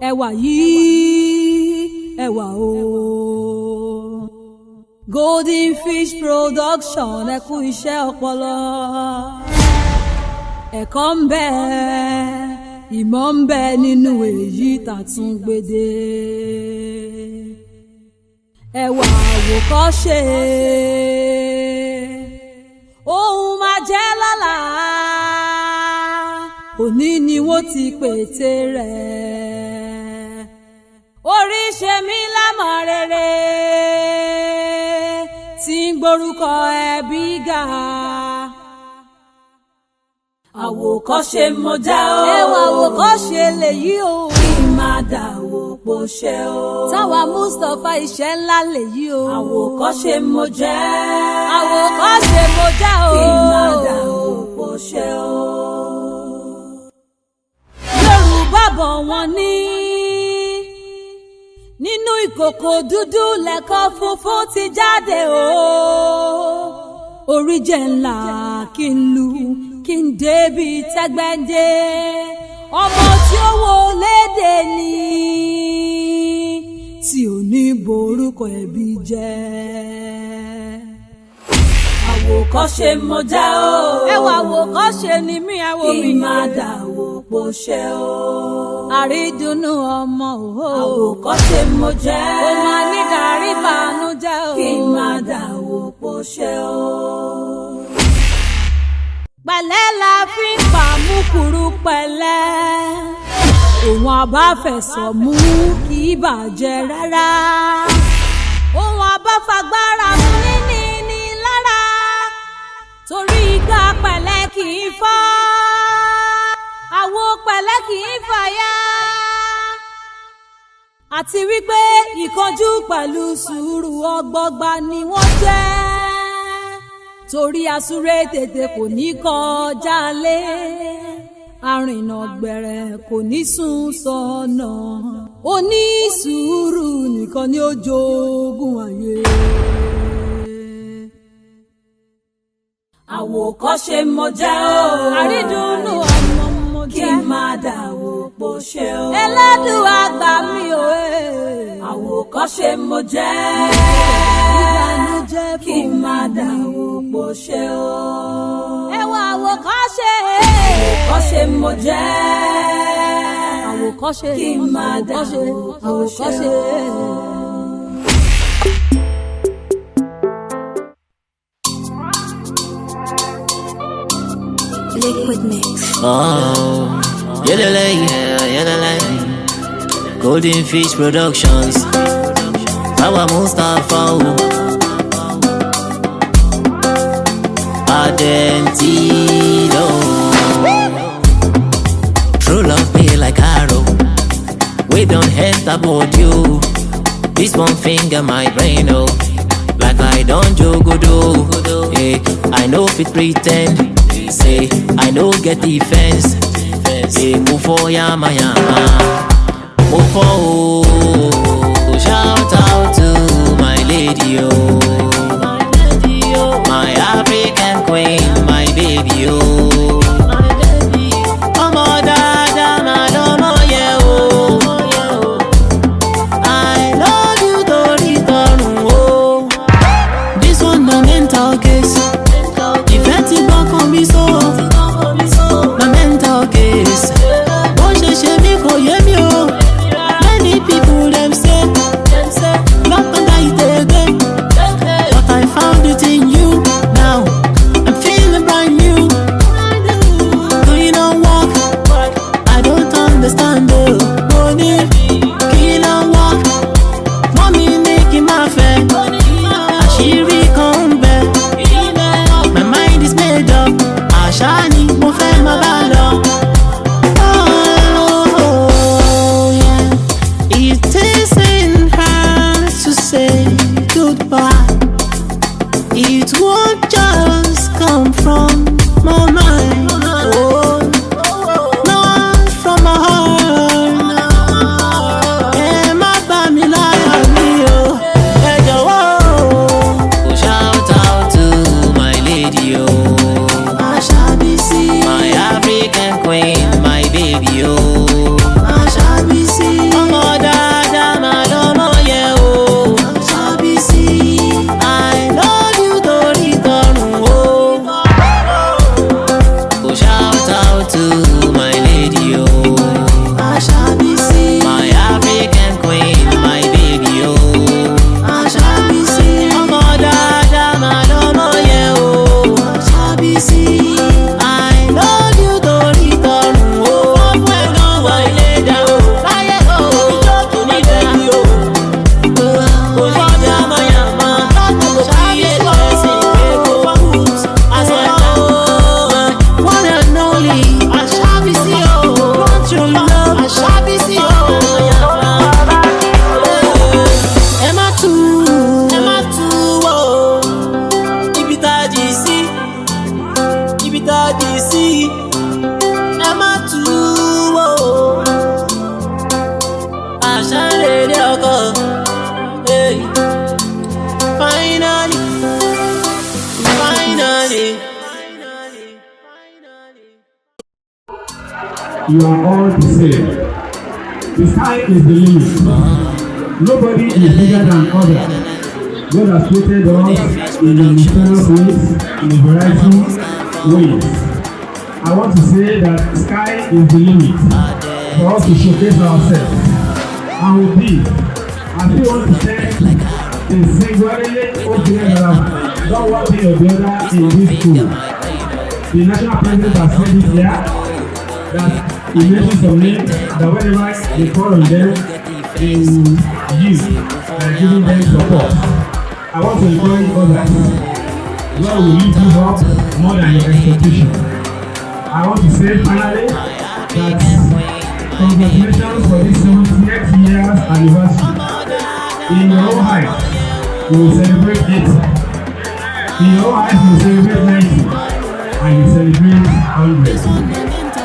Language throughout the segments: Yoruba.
Ẹwà yìí, ẹwà o. Golden Fish Production, ẹ kú iṣẹ́ ọpọlọ. Ẹ̀kọ́ ń bẹ, ìmọ̀ ń bẹ nínú èyí tàtúngbèdè. Ẹwà àwòkọ́ṣe, ohun máa jẹ́ lọ́la, òní ni wọ́n ti pète rẹ̀. Orí ṣe mí lámọ̀ rere tí ń gborúkọ ẹbí ga. Àwòkọ́ṣe mo jẹ́ o. Ẹwà àwòkọ́ṣe lèyí o. Kí n máa dàwó po ṣe o. Táwa Mustapha, iṣẹ́ ńlá lèyí o. Àwòkọ́ṣe mo jẹ́. Àwòkọ́ṣe mo jẹ́ o. Kí n máa dàwó po ṣe o. Yorùbá bọ̀, wọ́n ní nínú ìkòkò dúdú lẹ́kọ́ funfun ti jáde o. Orí jẹ́ ńlá kí n lu kí n débi tẹ́gbẹ́ndé, ọmọ tí ó wo léde ní tí ò ní borúkọ ẹbí jẹ́. Àwòkọ́ṣe mo jẹ́ o. Ẹwà àwòkọ́ṣe ni mí, ẹwò Kí mi. n máa dàwó po ṣe o. Àrídùnnú ọmọ o. Àwòkọ́ṣe mo jẹ́. Ó máa ní dàrí bànújẹ́ o. Kí n máa dàwó po ṣe o. Pẹ̀lẹ́ la fi ń pàmùkùrù pẹ̀lẹ́, òun àbáfẹ̀sọ̀ mú kì í bàjẹ́ rárá, òun àbáfagbára mú níní ní lára, torí igbá pẹ̀lẹ́ kì í fọ́, àwo pẹ̀lẹ́ kì í fàya, àti wípé ìkánjú pẹ̀lú sùúrù ọgbọgba ni wọ́n jẹ́, torí asúré tètè kò ní kọjá lé, arìnà gbẹ̀rẹ̀ kò ní sùn sọ́nà, onísùúrù nìkan ni ó jogún ayé. Àwòkọ́ṣe mo jẹ́ o. Àrídùnnú ọmọ mo Kí jẹ́. n máa dàwó po ṣe o. Ẹlẹ́dùn àgbà mi ò ẹ́. Àwòkọ́ṣe mo jẹ́. Ìbànújẹ́ Kí n fún máa mi. dàwó po ṣe o. Ẹwà àwòkọ́ṣe. Àwòkọ́ṣe mo jẹ́. Àwòkọ́ṣe. Kí n máa Àwòkọ́ṣe. dàwó po ṣe Àwòkọ́ṣe. o. Liquid Mix. Oh, yelele, yelele. Golden Fish Productions. Power Mustafa. Oh. Adentino. True love be like arrow. We don't enter body. Oh. This one finger my brain, oh. Like I don't jogodo. Hey, I know if it pretend. Say I no get defense. Hey, move for yama yama. Move for oh. Shout out to my lady, oh. My African queen, my baby, oh. Ọmọ dáadáa máa lọ́mọ yẹ o. I love you torí tọrùn o. This one na mental case. Ìfẹ́ ti gbọ́kàn mi sọ. Na mental case. Bó ṣe ṣe mí kò yé mi o. Many people dem say, love can die again. But I found it in you now. I'm feeling brand new. Do you know what? I don't understand o. Mo ní kí ló wá? Mummy ní kí n máa fẹ́. Àṣírí kan ń bẹ. My mind is made up. Àṣà ni mo fẹ́ máa bá lọ. Oh, yeah. It isn't hard to say goodbye. It won't just come from my mind. Oh, not from my heart. You are all the same. The sky is the limit. Nobody is bigger than other. God has created us in a mysterious ways, in a variety ways. I want to say that sky is the limit for us to showcase ourselves. And with this, I still want to thank the singularly old that have done one thing or the other in this school. The national president has said it here that he mentioned some names that whenever they call on them, they will give and giving them support. I want to encourage others. God will lift you up more than your expectation. I want to say finally that congratulations for this 70th years anniversary. In your own height, you will celebrate 80. In your own height, you will celebrate 90. And you celebrate 100.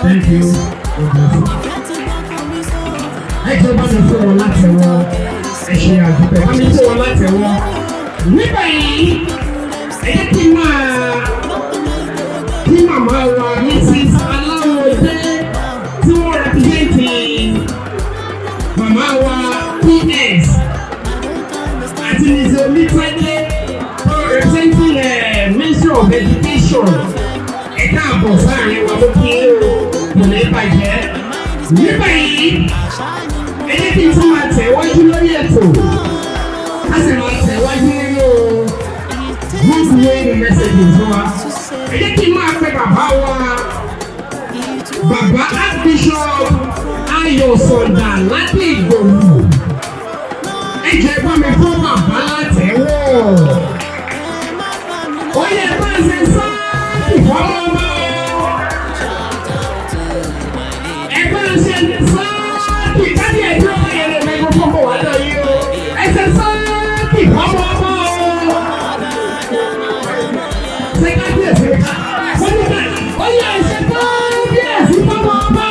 Thank you. God bless you. Ẹ jẹ́ bá mi fún wọn látẹ̀wọ́. Ẹ ṣe àdúpẹ́, bá mi fún wọn látẹ̀wọ́. Nígbà yìí, ẹ jẹ́ kí n máa kí màmá wa, Mrs. Aláwọ̀dé, tí wọ́n represent màmá wa PS, àti Mrs. Olítẹ́dẹ́ tó representing Ministry of Education. Ẹ káàbọ̀ sáàrin wa ló kí o, kò ní bàjẹ́. Nígbà yìí, ẹ jẹ́ kí n tún máa tẹ̀wájú lórí ètò, a sì máa tẹ̀wájú nínú good way messages wa. Ẹ jẹ́ kí n máa pe bàbá wa, bàbá Archbishop Ayọ̀ Sọ̀dà láti Ìgbòho. Ẹ jẹ́ bá mi fún bàbá látẹ̀wọ̀. Ó yẹ bá ń ṣe sáàkì fọmọ ọmọ. Ẹ bá ń ṣe sáàkì kájí ẹjọ́ yẹn lè mẹ́gbẹ́ fún bọ̀ wá lọ yìí o. Ẹ ṣe sáàkì fọmọ ọmọ o. Ṣé kábíyèsí ká? Wọ́n ní ká ó yẹ ẹ ṣe kábíyèsí fọmọ ọmọ.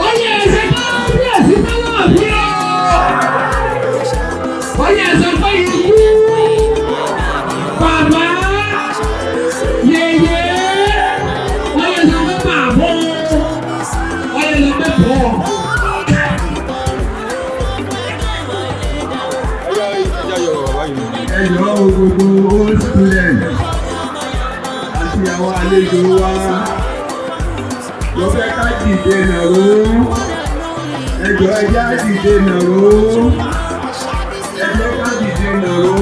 Ó yẹ ẹ ṣe kábíyèsí fọmọ ọmọ o. Ó yẹ ẹ sọ pé ikú bàbá yèyé. Ó yẹ sọ pé bàbá. Ó yẹ sọ pé bọ̀. Ẹ jọ̀ọ́ o, gbogbo old student àti àwọn àlejò wa, mo fẹ́ ká dìde nàró. Ẹ jọ̀ọ́, ẹ jẹ́ á dìde nàró. Ẹ jẹ́ ká dìde nàró.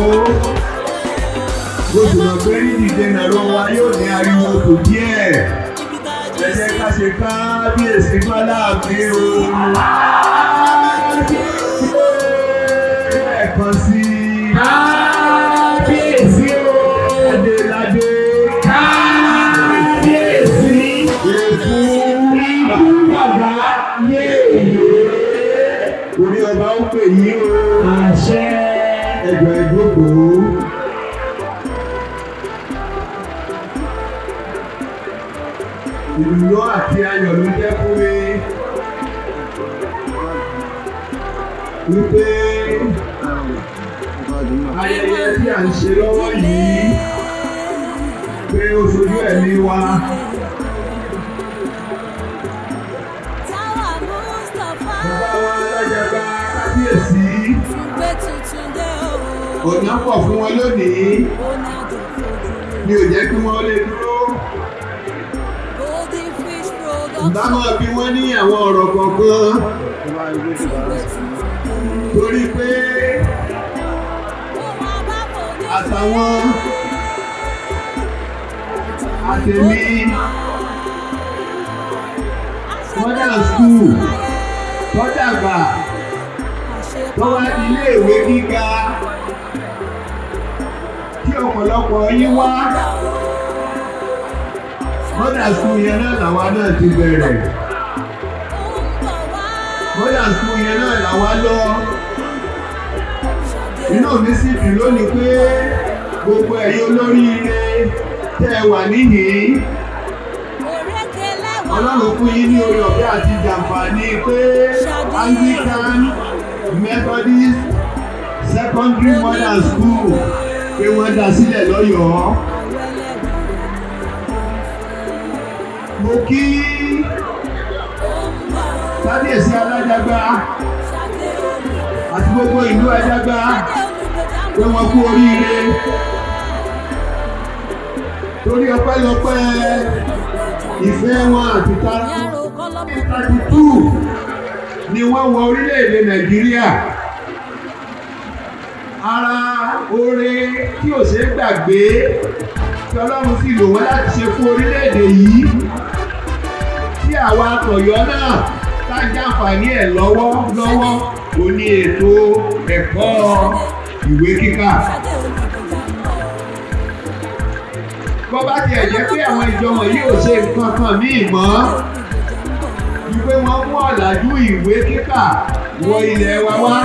Mo sì mọ̀ pé ní dìde nàró wa yóò ní ariwo kò díẹ̀. Ẹ jẹ́ ká ṣe kábíyèsí fáláàfin o lẹ́ẹ̀kan sí i. Kábíyèsí o. Ládé ládé. Kábíyèsí. Èkú. Ikú bàbá yèyé. Orí ọba ó pè yín o. Àṣẹ. Ẹ jọ̀ọ́, ẹ jókòó. Ìdùnnú àti ayọ̀ ló jẹ́ fún mi wípé ayẹyẹ tí à ń ṣe lọ́wọ́ yìí, pé ó ṣojú ẹ̀mí wa. Táwa Mustapha. Bàbá wa lájàgbá kábíyèsí, Gbé tuntun dé o. ọ̀nà pọ̀ fún wọn lónìí Ó ní àjọ fojú. ni ò jẹ́ kí wọ́n lè dúró. Golden Fish Bá Production. máa bí wọ́n ní àwọn ọ̀rọ̀ kọ̀ọ̀kan Gbé tuntun dé o. torí pé Ohun àbábọ̀ ní àtàwọn àtẹ̀mí modern school tó dàgbà, tó wá di iléèwé gíga tí ọ̀pọ̀lọpọ̀ yín wá, modern school yẹn náà làwa náà ti bẹ̀rẹ̀. Modern school yẹn náà làwa lọ. Inú mi sì dùn lónìí pé gbogbo ẹ̀yin olóríire tẹ́ ẹ wà níhìn-ín, Ọlọ́run fún yín ní oore ọ̀fẹ́ àti jàǹfààní pé Anglican Methodist Secondary Modern School, pé wọ́n dá sílẹ̀ lọ́yọ̀ọ́. Mo kí Kábíyèsí Alájàgbá àti gbogbo ìlú Àjàgbá pé wọ́n kú oríire, torí ọpẹ́lọpẹ́ ìfẹ́ wọn àti tara. 32 ni wọ́n wọ orílẹ̀-èdè Nàìjíríà. Ara oore tí ò ṣeé gbàgbé tí Ọlọ́run sì lò wọ́n láti ṣe fún orílẹ̀-èdè yìí, tí àwa tọ̀yọ́ náà tá ń jàǹfààní ẹ̀ lọ́wọ́ lọ́wọ́, ò ní ètò ẹ̀kọ́ ìwé kíkà. Bọ́ bá tiẹ̀ jẹ́ pé àwọn ìjọ wọ̀nyí ò ṣe nǹkan kan míì mọ́ ju pé wọ́n mú ọ̀làjú ìwé kíkà wọ ilẹ̀ wa wá,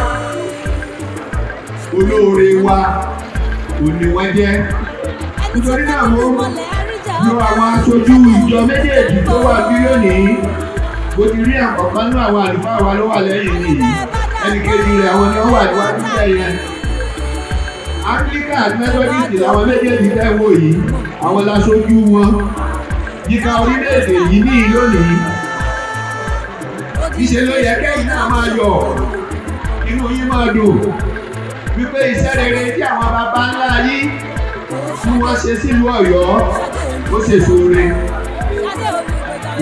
olóore wa ò ní wọ́n jẹ́. Nítorí náà, mo yọ àwọn aṣojú ìjọ méjèèjì tó wà bí lónìí. Mo ti rí àkọ́kọ́ nínú àwọn àlùfáà wa ló wà lẹ́yìn mi yìí, ẹnì kejì rẹ̀, àwọn ni wọ́n wà níwájú bẹ́ẹ̀ yẹn. Anglican àti Methodist làwọn méjèèjì tẹ́ wò yìí. Àwọn láṣojú wọn yíká orílẹ̀-èdè yìí ní lónìí. Ìṣe ló yẹ kẹ́yìn náà máa yọ̀, inú yín máa dùn wípé iṣẹ́ rere tí àwọn baba ńlá yín tí wọ́n ṣe sílùú Ọ̀yọ́, ó ṣe sóore.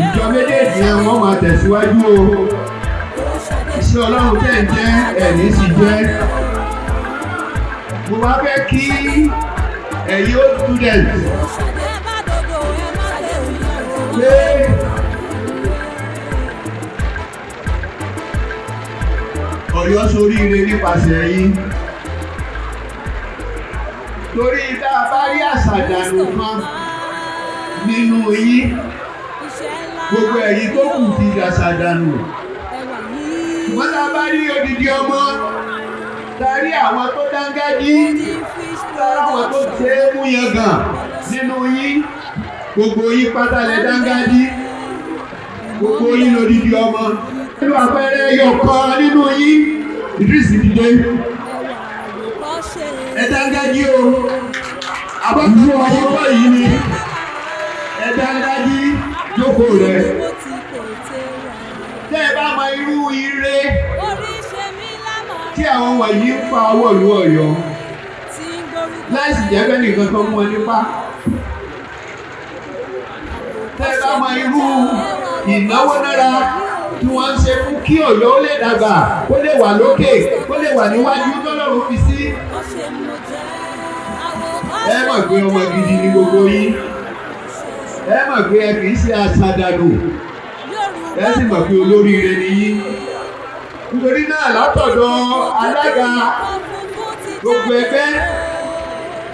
Ìjọ méjèèjì yẹn, wọ́n máa tẹ̀síwájú o. Iṣẹ́ Ọlọ́run tẹ̀ ń jẹ́ ẹ̀ní sì jẹ́. Mo wá fẹ́ kí ẹ̀yin old students pé Ọ̀yọ́ ṣoríire nípasẹ̀ yín, torí tá a bá rí àṣàdànù kan nínú yín, gbogbo ẹ̀yin tó kù ti dàṣàdànù. Ṣùgbọ́n tá a bá rí odidi ọmọ, tá a rí àwọn tó dángájí, tá a rí àwọn tó ṣe é mú yangàn nínú yín, gbogbo yín pátá lẹ dángájí, gbogbo yín lodidi ọmọ. Nínú àpẹẹrẹ ẹyọ kan nínú yín, Idris dìde, ẹ dángájí o. Àbọ̀tún ọwọ́ yìí ni ẹ dángájí. Jókòó rẹ. Tẹ́ ẹ bá mọ irú ire tí àwọn wọ̀nyí ń fa ọwọ́ ìlú Ọ̀yọ́ láìsí jẹ́ bẹ́ẹ̀ nìkan tó mú wọn nípa, tẹ́ ẹ bá mọ irú ìnáwó náírà tí wọ́n ń ṣe fún kí Ọ̀yọ́ ó lè dàgbà, kó lè wà lókè, kó lè wà níwájú tọ́lọ́run fi sí, ẹ mọ̀ pé ọmọ gidi ni gbogbo yín. Ẹ mọ̀ pé ẹ kì í ṣe àṣàdànù. Ẹ sì mọ̀ pé olóríire ni yín. Nítorí náà, látọ̀dọ̀ alága gbogbo ẹgbẹ́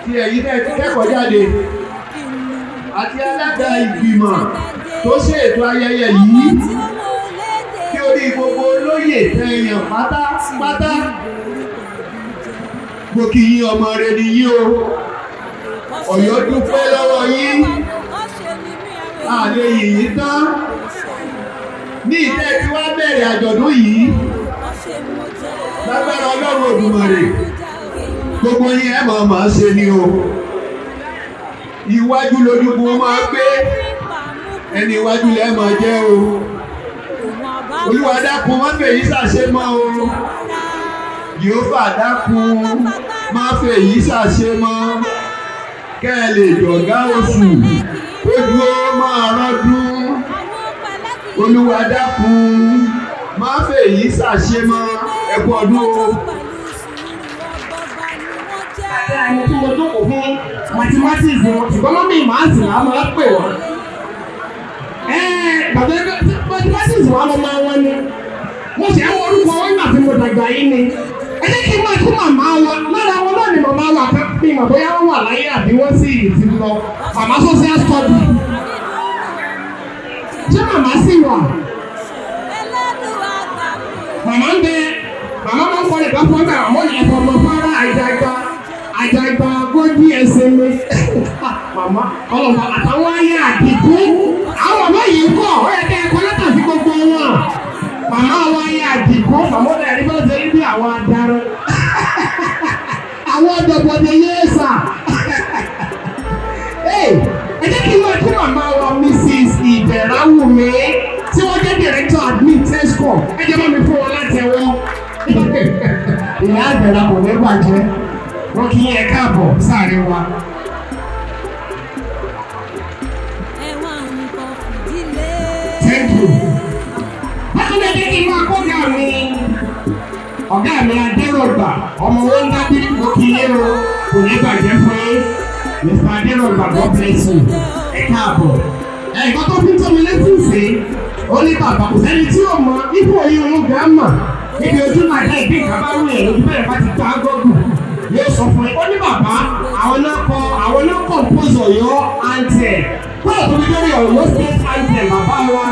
tí ẹ̀yin náà ti kẹ́kọ̀ọ́ jáde àti alága ìgbìmọ̀ tó ṣètò ayẹyẹ yìí, kí orí gbogbo olóyè tẹ̀yàn pátápátá, mo kí yín. Ọmọ rẹ ni yín o. Ọ̀yọ́ dúpẹ́ lọ́wọ́ yín. Àlè yìnyín tán ní ìtẹ́ tí wàá bẹ̀rẹ̀ àjọ̀dún yìí. Lágbára Ọlọ́run Òdùmarè, gbogbo yín ẹ̀ máa máa ṣe ni o. Iwájú lójúkun máa gbé ẹni, iwájú lẹ́ẹ̀ máa jẹ́ o. Olúwa dákun, má fèyí ṣàṣe mọ́ o. Yehova dákun, má fèyí ṣàṣe mọ́, kẹ́ ẹ lè dọ̀gá oṣù kójú ó máa rọ́dún. Olúwa dákun, má fèyí ṣàṣe mọ́. Ẹ kú ọdún o. Ẹni tí mo jókòó fún mathematics wọn, ṣùgbọ́n mummy maths là máa ń pè wọ́n. Bàbá mathematics wà lọ́ máa wọ́n ni. Mo ṣe ń wọ orúkọ wọn nígbà tí mo dàgbà yìí ni. Ẹ jẹ́ kí n máa kí màmá wa. Lára wọn náà ni màmá wa kan bí mà bóyá wọ́n wà láyé àbí wọ́n sì ti lọ. Màmá social study. Ṣé màmá sì wà? Màmá ń bẹ. Màmá máa ń kọ́ nípa fún ọgbà àwọn ẹ̀fọ́ ọmọ fara àjàgbá àjàgbá gbójú ẹsẹ̀ mi. Màmá ọlọ́mọ àtàwọn ayé àdìgún. Àwọn màmá yìí ń kọ̀, ó yẹ kẹ́ ẹ kọ́ lẹ́tà sí gbogbo wọn. Màmá àwọn ayé àdìgún, màmá ọ̀dà ẹ̀rí bá ṣe rí bí àwọn adarí. Àwọn ọ̀dọ̀bọ̀dẹ̀ yéé sà. Ẹ jẹ́ kí n máa kí màmá wa, Mrs. Ìdẹ̀ráwùmí, tí wọ́n jẹ́ Director Admin Tescom. Ìyá àgbẹ̀rẹ̀ kò ní bàjẹ́. Wọ́n kí ẹ káàbọ̀ sáàrin wa. Ẹwà nǹkan fìdílé. Thank you. Bákan náà jẹ́ kí n máa kó ọ̀gá mi. Ọ̀gá mi Adérògbà, ọmọ wọn ń dábí mo kí yé o, kò ní bàjẹ́ fún yín. Mr. Adérògbà, God bless you. Ẹ káàbọ̀. Ẹ̀kọ́ tó fi ń tó mi létí sí, ó ní bàbá kò sẹ́ni tí ò mọ ipò yìí òun gà á mọ̀. Níbi ojú máa dá ìgbé ìkábá wù yẹn lójú bẹ́ẹ̀ bá ti gbá gọ́gùn. Yóò sọ fún yín, ó ní bàbá àwọn náà kọ àwọn náà compose Ọ̀yọ́ anthem. Kódà tó fi lórí Ọ̀yọ́ state anthem bàbá wa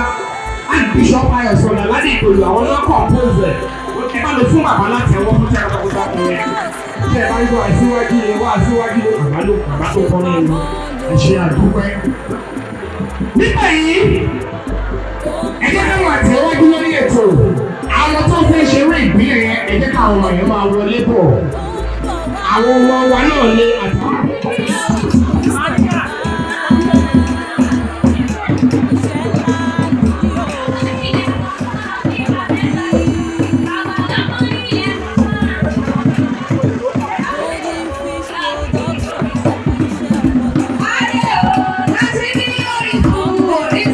Archbishop Ayọ̀ Sọ̀dà láti ìkòlù àwọn náà compose ẹ̀. Ẹ bá lọ fún bàbá láti ẹwọ́ fún tẹ́lẹ̀ takuntakun yẹn. Tí ẹ bá ń gbọ́ àṣíwájú yẹn wá àṣíwájú yẹn bàbá ló bàbá tó kọ́ nínú ẹ ṣé àdúpẹ́. Nígbà yìí, ẹ jẹ́ káwọn àtẹ̀wájú lórí ètò. Àwọn tó fẹ́ ṣeré ìbílẹ̀ yẹn, ẹ jẹ́ káwọn ọmọ yẹn máa wọlé bọ̀. Àwọn ọmọ wa náà lé àtàwọn. Golden Fish Production. Iṣẹ́ ọpọlọ. Ló ń bẹ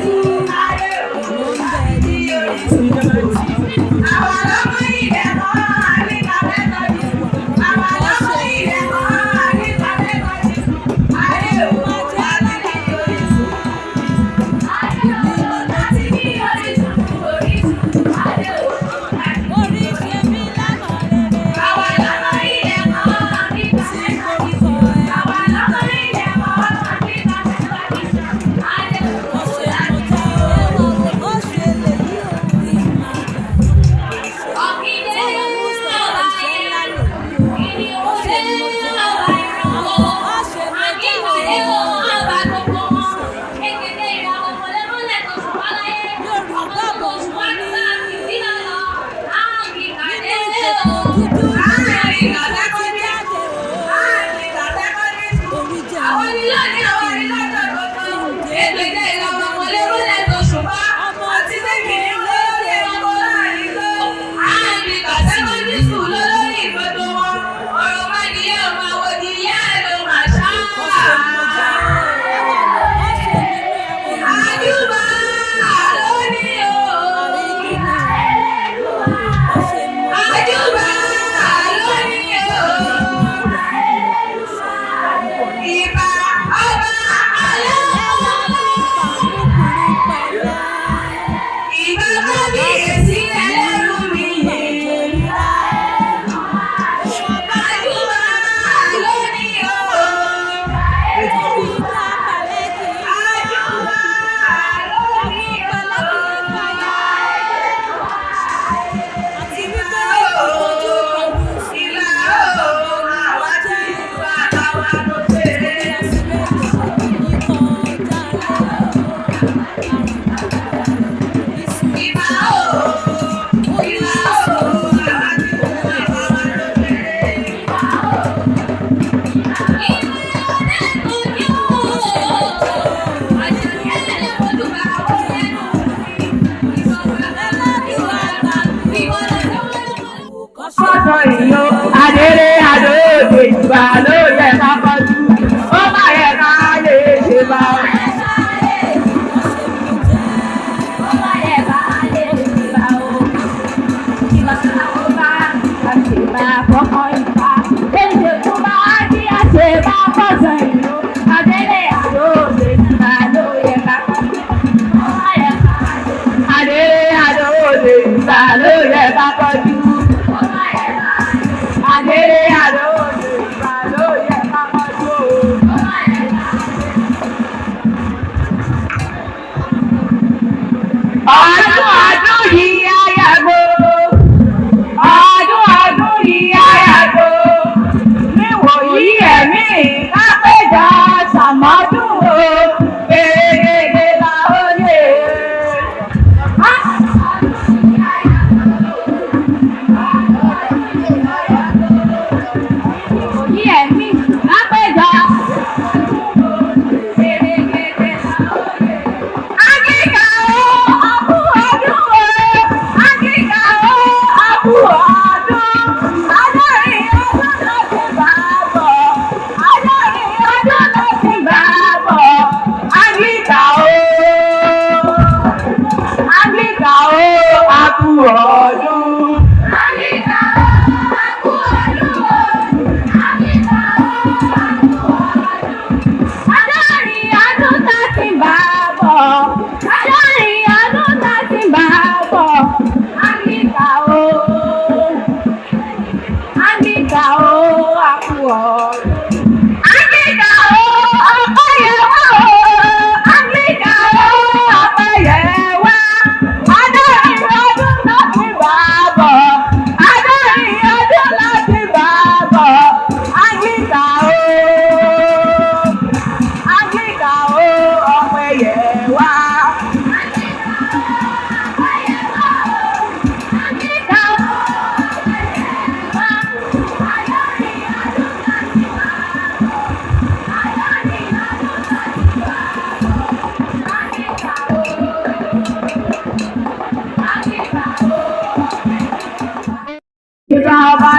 nínú orí ṣe mí lánàá rere. Tí orúkọ ẹ̀ kò ṣe mo jẹ́ o. Ó ṣe lè yí òun kí n máa gbà. Táwa Mustapha iṣẹ́ ńlá lòun o. Ó ṣe mo jẹ́ o. Ó ṣe mo jẹ́ o. Yorùbá bọ̀ wọ́n ní nínú ìkòkò dúdú ló ti jáde o. Orí jẹ́ àwọn ọmọ tí mo lédè kò ṣe mo jẹ́ o. Ó ṣe nínú ẹ̀wọ̀n àrídùnnú. Ó ṣe mo jẹ́ o. Ìbà ọba Ẹwà fi pàmùkùrù pẹ̀lẹ́. Ìbà kábíyèsí ẹlẹ́rù mi Bàjẹ́ rírá. Àjùbà lónìí o. Torí ká palẹ̀ kì í Àjùbà lónìí o. pẹ̀lẹ́ kì í fàyà. Àti wípé ìtọ́jú pẹ̀lú Ìbà o, àwa ti wà àwa ló ṣeré. Ìbà o, ìbà o, àwa ti wà àwa ló ṣeré. Ọ̀sọ̀ ìlú adéré adóòdè ìgbà ló yẹ ká kọjú, ó má yẹ ká lè ṣe bá. Adéré adóòdè ìgbà ló yẹ ká kọjú. Adéré adóòdè ìgbà ló yẹ ká kọjú o. Ọdún ọdún yìí á yàgò. Ọdún ọdún yìí á yàgò. Níwòyí ẹ̀mí kápẹ́jà sàmọ́dún o. Gègé la ó lè.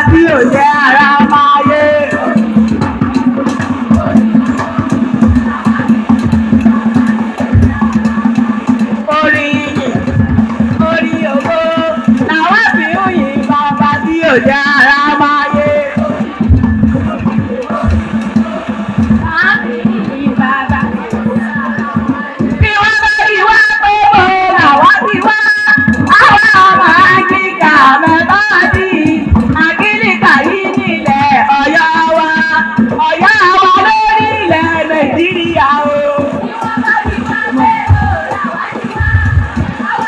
tí ò jẹ́ ara máa yé. Orin ìyìn, orin ògo, làwọn fi ń yìn bàbá tí ò jẹ́ ara máa yé. Làwọn fi ń yìn bàbá. Bí wọ́n bá rí wá pé mo làwọn ti wá, àwa ọmọ Áfíríkà mẹ́tọ́ọ̀dì, Áfíríkà yìí nílẹ̀ Ọ̀yọ́ wa, Ọ̀yọ́ wa lórílẹ̀ Nàìjíríà o. Bí wọ́n bá rí wá pé mo làwọn ti wá,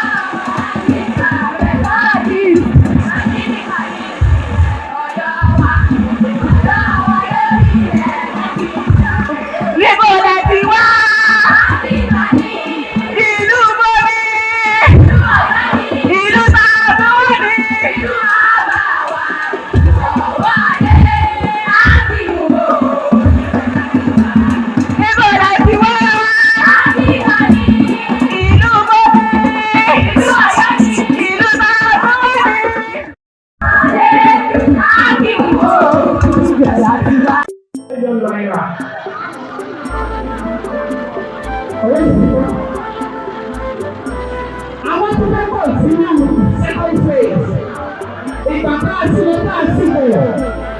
àwa ọmọ Áfíríkà mẹ́tọ́ọ̀dì, Áfíríkà yìí nílẹ̀ Ọ̀yọ́ wa, Ọ̀yọ́ wa lórílẹ̀ Nàìjíríà o. Níbo lẹ ti wá? Ìlú Bómi. Ìlú bàbá mi. Níbo lẹ ti wá? Ìlú Bómi. Ìlú bàbá mi. Àwọn tó fẹ́ bọ̀ sínú second phase, ìgbà tá a ti lọ tá a ti bọ̀,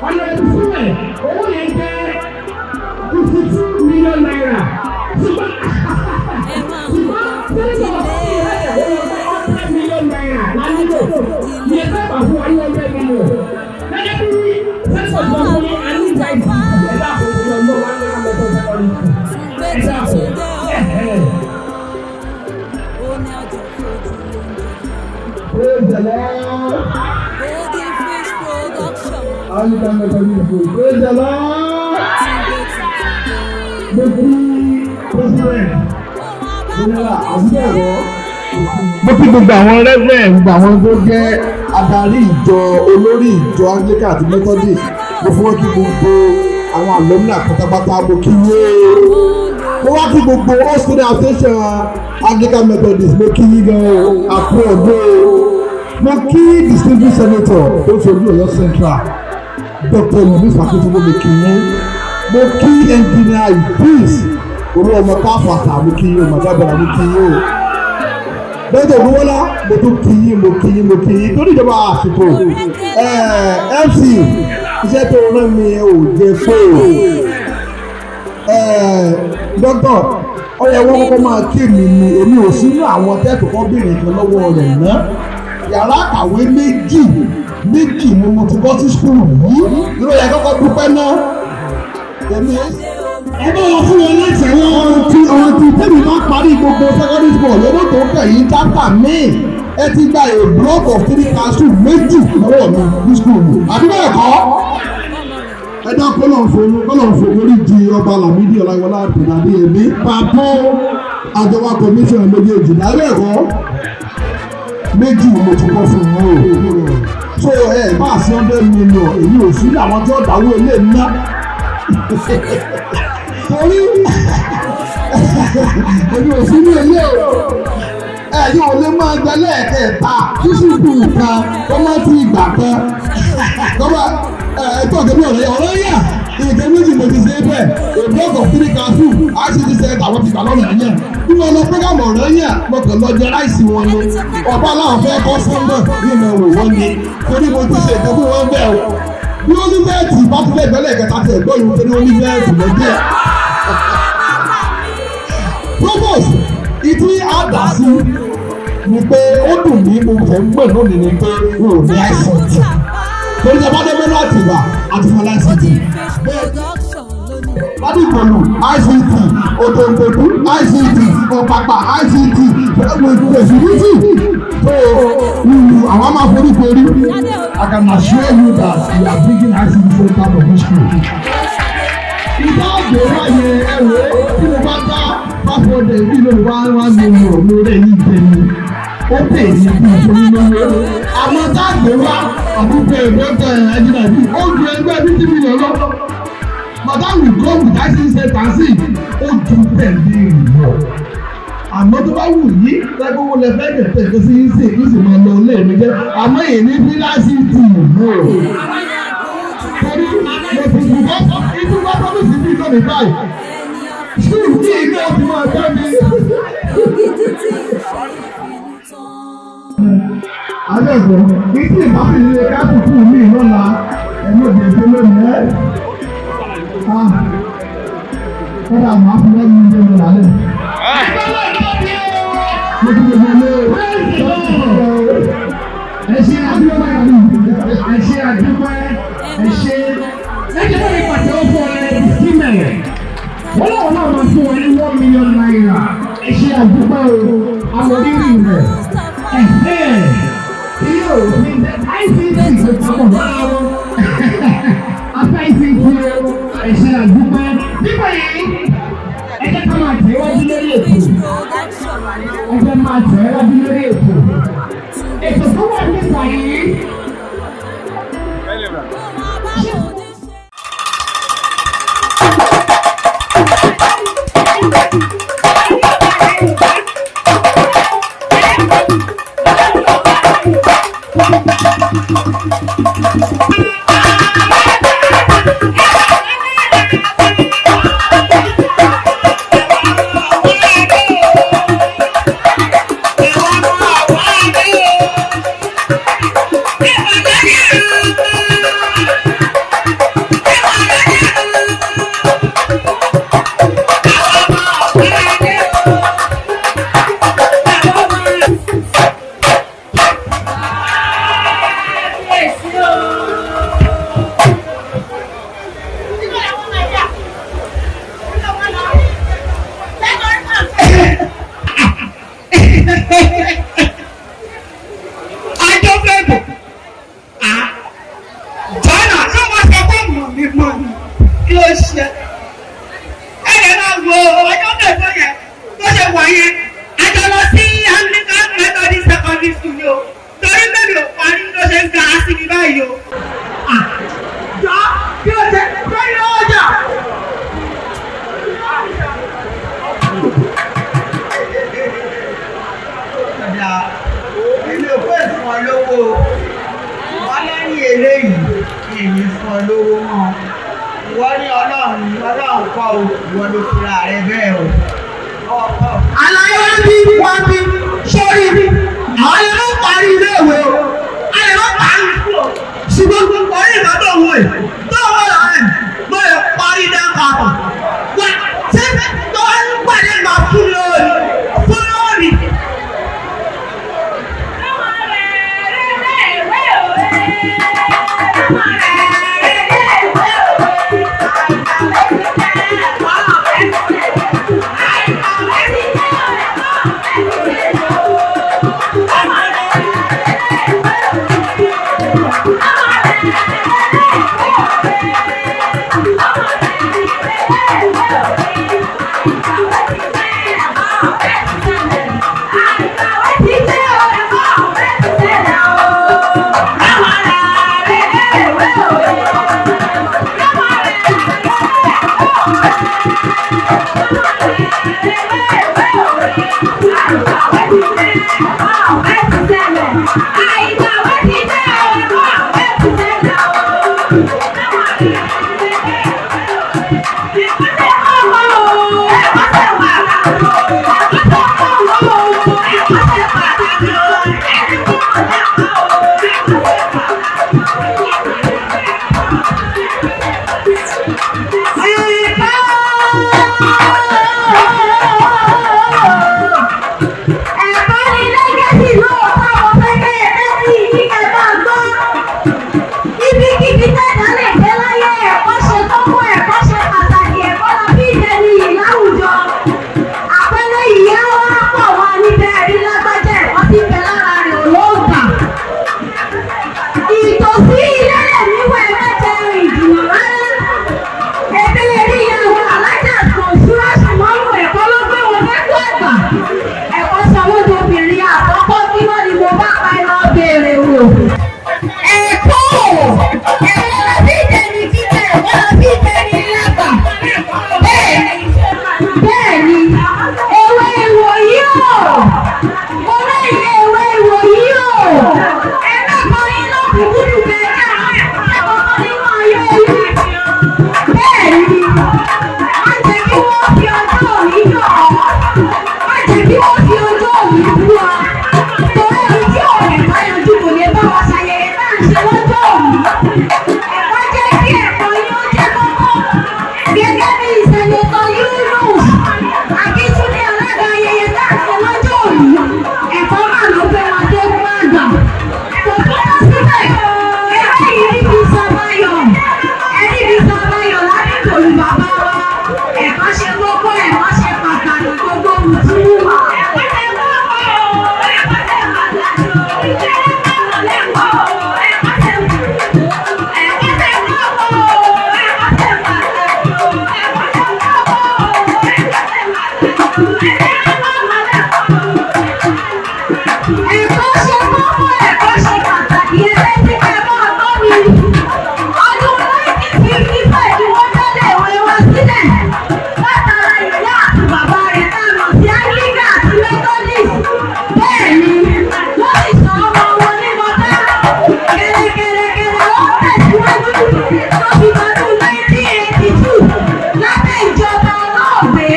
ọ̀nà ìtúsílẹ̀ owó yẹn jẹ́ ₦52 million. Ṣùgbọ́n Ẹ máa ń ṣùgbọ́n kọ́ sẹ́yìn ọ̀sán fìdílé. ìrẹsẹ̀ ó lọ pé ₦100 million la nílò. Ìyẹn fẹ́ gbà fún wa ní 100 million. Gẹ́gẹ́ bí sẹ́kọ̀ọ́ sọ fún mi, a ní ìgbà ìdílé ẹ̀dá àkókò ọlọ́wọ́ wa ní àwọn ọmọ sẹ́kọ̀ọ́ Túngbé ẹ̀dá tuntun dé o. àkókò. Ó ní àjọ fojú oúnjẹ. Praise the Lord. Golden Fish Production. Anglican Methodist School. Praise the Lord. Túngbé tuntun dé. Mo kí president Ohun General abáfọ̀dé ṣe. Àbúrò. Mo kí gbogbo àwọn reverend, gbogbo àwọn tó jẹ́ adarí ìjọ, olórí ìjọ Anglican àti Methodist. Mo fọwọ́ kí gbogbo àwọn alumni pátápátá, mo kí yé. Mo wá kí gbogbo all student association Anglican Methodist, mo kí yín gan o, àpò ọdún o. Mo kí distinguished senator tó ṣojú Ọ̀yọ́ Central, Dr. Yomi Fakintunde, mo kí yín. Mo kí Engineer Idris Olúọmọ Káfàtà, mo kí yín o. Màdábàrà, mo kí yín o. Bẹ́ẹ̀ Ògúnwọ́lá, mo tún kí yín, mo kí yín, mo kí yín. Torí ìjọba àsìkò, MC, iṣẹ́ tó rán mi ò jẹ pé o. Dókítà ọyẹ, wọn kọ́kọ́ máa kí mi ni èmi ò sínú àwọn tẹ́ẹ̀tù kọ́ bìnrin kan lọ́wọ́ rẹ̀ ná. Yàrá àkàwé méjì méjì ni mo ti bọ́ sí school yìí. Ìròyìn àkọ́kọ́ dúpẹ́ náà èmi ẹ bá wọn fún wọn láti ẹ̀wọ̀n ọ̀run tí tẹ́mi bá parí gbogbo secondary school lọ́dún tó kẹ̀ yìí, chapter míì, ẹ ti gba a block of three classroom méjì lọ́wọ́ mi ní school mi, àbí bẹ́ẹ̀ kọ́? Ẹ dá kọ́lọ̀ forí di ọba Lámídì Ọláyíwọlá Àtẹ̀dá èmi pàpọ̀ àjọwà commission méjèèjì lábẹ́ ẹ̀kọ́ méjì mo ti kọ́ fún wọn o. So ẹ bá a sí 100 million, èmi ò sí àwọn tí ó dáwọ́ ilé ńlá, torí èmi ò sí ní ilé o. Ẹ yóò lè máa gbẹ lẹ́ẹ̀kẹta sísìkù kan kó má ti gbà kan kọ́má ẹ ẹ tó ọ̀gẹ́ bí ọ̀rẹ́ ọ̀rẹ́ yà nǹkan méjì mo ti ṣe bẹ́ẹ̀, a block of three classroom, ICT center, àwọn ti gbà lọ́nà yẹn. Bí wọ́n lọ program ọ̀rẹ́ yẹn, mo kàn lọ jẹ ráìsì wọn ni. Ọba aláwọ̀ fẹ́ kọ́ sọ́ńdọ̀ yìí mo wò wọ́n ni, torí mo ti ṣe ìtọ́jú wọn bẹ́ẹ̀ o. Bí olúfẹ́ẹ̀tì bá tún fẹ́ gbẹ́lẹ̀ kẹta tẹ̀ gbọ́ yìí, torí olúfẹ́ẹ̀tì lọ́jọ́ provost ìtí àdásí ni pé ó dùn mí, mo fẹ́ gbọ̀n lónìí ni pé n ò ní ICT, torí tí a bá dé mẹ́nu àtìgbà àti fún ICT bẹ́ẹ̀. Ládìgbòlù ICT, Òtòǹgbòdú ICT, Ọ̀pàpà ICT, Pẹ̀sìdìtì tó wù àwọn máa forí forí. I can assure you that we are bringing ICT center for this school. Ìbá àgbò wáyé ẹ̀wọ̀ tí mo bá dá 500 bí lórí 1 1 million lórí ẹ̀yìn tèmi. Ó pè ní bí ìfowó lówó. Àmọ́ tá àgbò wá àbúkọ ẹ̀dọ́gbẹ̀ ẹ̀jìnà bí ó ju ẹgbẹ́ 50 million lọ. Madam we go with ICT center sí ó ju pẹ̀lú ìwọ̀. Àmọ́ tó bá wù yí lẹ́gbẹ̀wò lẹ fẹ́ tẹ̀tẹ̀ kó sí yín sì kí sì máa lọ ilé mi jẹ́. Àmọ́ èmi fi ICT wò. Because ìtú wá promise mi lónìí báyìí. School ní ilé ọtí máa dá mi. Ògidì tí ò ṣe é finú tán. Alẹ́gbọ̀n, ìtì ìbáfi ilé kákùkù mi lọ́la, ẹ̀mí òbí ẹ̀fẹ́ lónìí ẹ́. Kọ́dà máa fi wọ́n mi lé lálẹ́. Mo ti gbogbo ilé Ẹ ṣe àdúpẹ́, ẹ ṣe àdúpẹ́, ẹ ṣe. Ẹ jẹ́ kí n pàtẹ́wọ́ fún ọ ẹ sílẹ̀. Wọ́n láwọn náà máa fún wọn ní ₦1 million. Ẹ ṣe àdúpẹ́ o, àwọn rírì rẹ̀. Ilé òfin ICT kò papọ̀ mọ́ra wọn. Afẹ́ ICT o, ẹ ṣe àdúpẹ́. Nígbà yìí, ẹ jẹ́ ká máa tẹ̀wájú lórí ètò. Ẹ jẹ́ máa tẹ̀wájú lórí ètò. Ètò tó wà nípa yìí. Àjọfẹ́bù jọ́nà ló wá sọ pé mọ̀ mi mọ̀ mi kí ló ṣe ẹ̀rẹ̀ máa wo ọjọ́ mẹ́fọ́ yẹn tó ṣe wà yẹn àjọ lọ sí Anglican Methodist Secondary School ni o torí bẹ́ẹ̀ ò parí ló ṣe ń ga sí mi báyìí o. Jọ kí ló ṣe lórí ọjà. Ọ̀dà èmi ò fẹ́ fún ọ lówó wọ́n lẹ́yìn eléyìí èmi fún ọ lówó mọ́ ìwọ ní ọlọ́run ọlọ́run kọ́ o ìwọ ló fura rẹ bẹ́ẹ̀ o. Àlàyé wá bí wá bí sórí bí àwọn yẹn ló parí iléèwé o àyè ló parí o ṣùgbọ́n orí ìgbà tó wù ẹ́ tó wọ́n lọ rẹ̀ ló yẹ parí dáńkà kan wá ṣé tó wá ń pàdé ìgbà fún lórí fún lórí. Thank you. ń ṣe lọ́jọ́ òní. Ẹ̀kọ́ jẹ́ kí ẹ̀kọ́ yín ó jẹ́ kókó. Gẹ́gẹ́ bí Senator Yunus Akíntúndé, alága ayẹyẹ tá à ń ṣe lọ́jọ́ òní, ẹ̀kọ́ máa ló fẹ́ wọn dé fún àgbà. Kò tó lọ síbẹ̀, ẹgbẹ́ yìí rí fi sàbáyọ̀. Ẹni fi sàbáyọ̀ ládìgbòlù bàbá wa. Ẹ̀kọ́ ṣe kókó, ẹ̀kọ́ ṣe pàtàkì, gbogbo mùtúmù wa. Ẹ̀kọ́ ṣe kókó, ẹ̀kọ́ ṣe pàtàkì, ẹ̀kọ́ ṣe kókó, ẹ̀kọ́ ṣe pàtàkì, ẹgbẹ́ tí kẹ́ máa gbọ́ mi. Ọdún 1955 ni wọ́n dálé ìwé wa sílẹ̀. Látara ìyá àti bàbá rẹ̀ tá a mọ̀ sí Anglican àti Methodist. Bẹ́ẹ̀ ni, wọ́n sì sọ ọmọ wọn ní Mọ́tá. Kẹ̀rẹ̀kẹ̀rẹ̀kẹ̀rẹ̀ ó tẹ̀síwájú tó fi dọdún 1982 lábẹ́ ìjọba olóògbé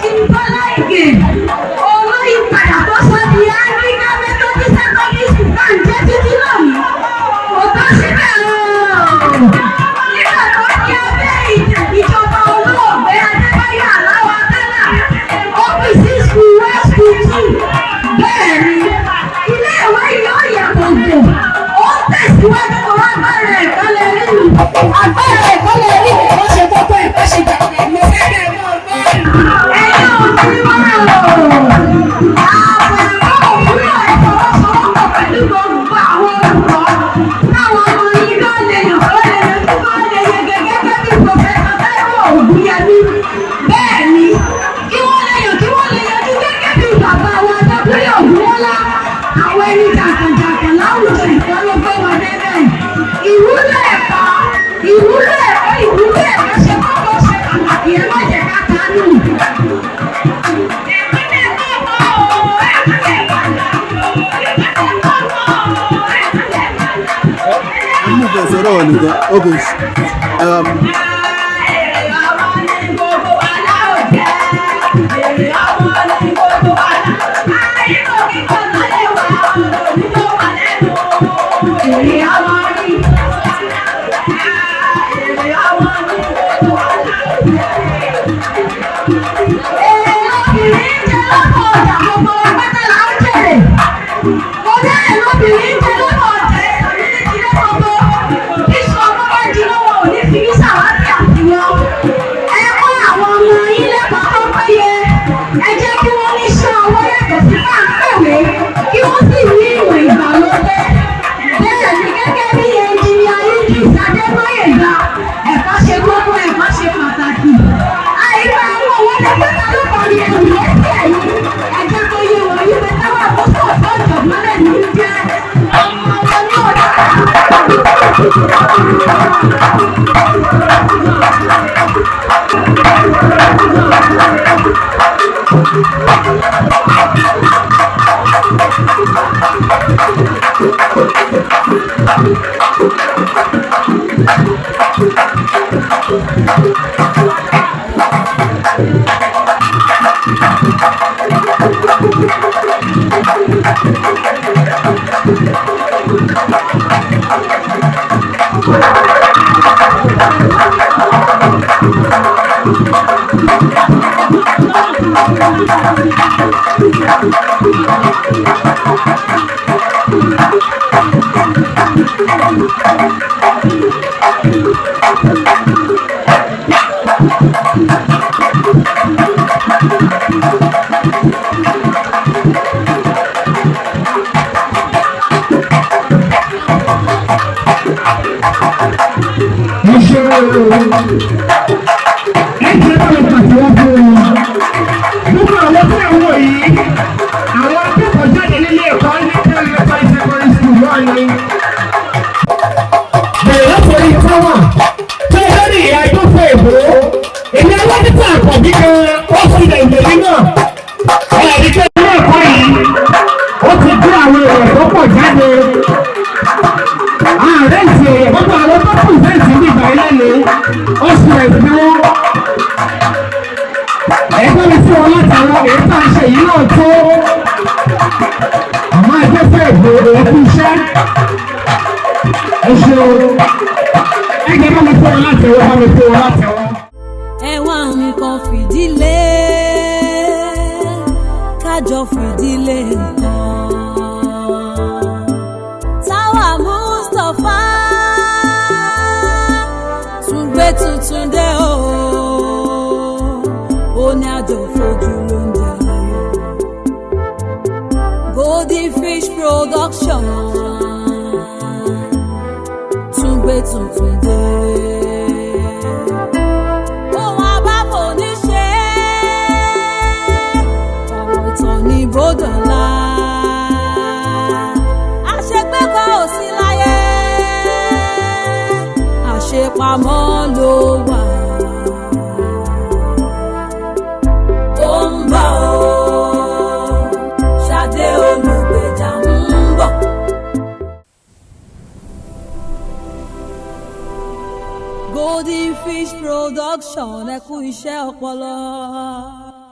Chief Bọ́lá Ìgè. Olóyìnpadà tó sọ di Anglican Methodist Secondary School náà ń jẹ́ títí lónìí. Kò tó síbẹ̀ o. Nígbà tó di abẹ́ ìjọba olóògbé Adébáyọ̀ Aláwọ̀ Akálà, ọ́fíìsì school west school two. Bẹ́ẹ̀ ni, ilé ìwé yìí ó yẹ gbogbo. Ó ń tẹ̀síwájú tó agbára ẹ̀kọ́ lè rí mi. Agbára ẹ̀kọ́ lè rí mi. Ó ṣe kókó, ẹ̀kọ́ ṣe pàtàkì. Mo fẹ́ kẹ́ ẹ mọ̀ gbọ́. Ẹ̀yin ò sí wá o. Ààbò ẹ̀kọ́ òwúrọ̀ ìfọwọ́sowọ́pọ̀ pẹ̀lú gbogbo àwọn olùkọ́. Táwọn ọmọ yín náà lè yàn kó lè yanjú kó lè yege gẹ́gẹ́ bí Professor Taiwo Ògúnyẹmí. Bẹ́ẹ̀ ni, kí wọ́n lè yàn kí wọ́n lè yanjú gẹ́gẹ́ bí bàbá wa Dákúnlé Ògúnmọ́lá. Àwọn ẹni jàǹkànjàǹkàn láwùjọ ìfẹ́ ló gbé wọn débẹ̀. Ìwúlò ẹ̀kọ́, ìwúlò ẹ̀kọ́, ìwúlò ẹ̀kọ́ ṣe kókó, ṣe pàtàkì, ẹ má jẹ́ ká kánú. Mú fẹ́ sọ̀rọ̀ wọn nìkan. Okay. Ẹ jẹ́ kí wọ́n ní iṣẹ́ ọwọ́ yàtọ̀ sí páńpẹ̀wé, kí wọ́n sì ní ìwọ̀n ìgbàlódé. Bẹ́ẹ̀ ni, gẹ́gẹ́ bí ẹnjìníà Idris Adébóyèga, ẹ̀kọ́ ṣe kókó, ẹ̀kọ́ ṣe pàtàkì. Àyíká àwọn òwò ní pátá ló kọ́ ní ẹrù lẹ́sẹ̀ yìí. Ẹ jẹ́ kó yé wọn yí pé táwọn àkóso ọ̀dọ́ ìjọ̀gbọ́n lẹ̀ ní í jẹ́ ọmọ wọn ní ọ̀dọ́. Ẹ ṣe o, ẹ jẹ́ bá mi pàtẹ́wọ́ fún wọn. Gbogbo àwọn tí àwọn yìí, àwọn akẹ́kọ̀ọ́ jáde nílé ẹ̀kọ́ ní Kẹ́lẹ́ Secondary School náà ni. Bẹ̀rẹ̀ látòrí káwà tó lórí ìyá tó fẹ́ èbó. Èmi aládìsá àkànbí gan, ó fi ilẹ̀ ìgbèlú náà. Ẹ̀rí pé ilé ẹ̀kọ́ yìí, ó ti gbé àwọn èrò tó pọ̀ jáde. Ààrẹ ìsì èrè gbogbo àwọn tó kù fẹ́ǹsì ní ìgbà ilé ni ó ṣe ẹ̀sìn wọn. Ẹgbẹ́ mi fún wọn látàwọn èyí tá a ṣe yìí náà tó. Àmọ́ ẹgbẹ́ fẹ́ èbó, ẹkú iṣẹ́. Ẹ ṣe o. Ẹ jẹ́ bá mi fún wọn láti ẹwọ́, bá mi fún wọn láti ẹwọ́. Ẹ wá nǹkan fìdílé, kájọ fìdílé nǹkan. Táwa Mustapha tún gbé tuntun dé o, ó ní àjọ fojú lóúnjẹ ayọ̀. Golden Fish Production tún gbé tuntun dé. Ohun àbábò ní ṣe ọ̀rọ̀ ìtàn ní bódọ̀lá. Àṣegbé kan ò sí láyé, àṣepamọ́ ló wà. Ó ń bọ̀ ó, Ṣadé olùgbèjà ń bọ̀. Golden Fish Production, ẹ kú iṣẹ́ ọpọlọ.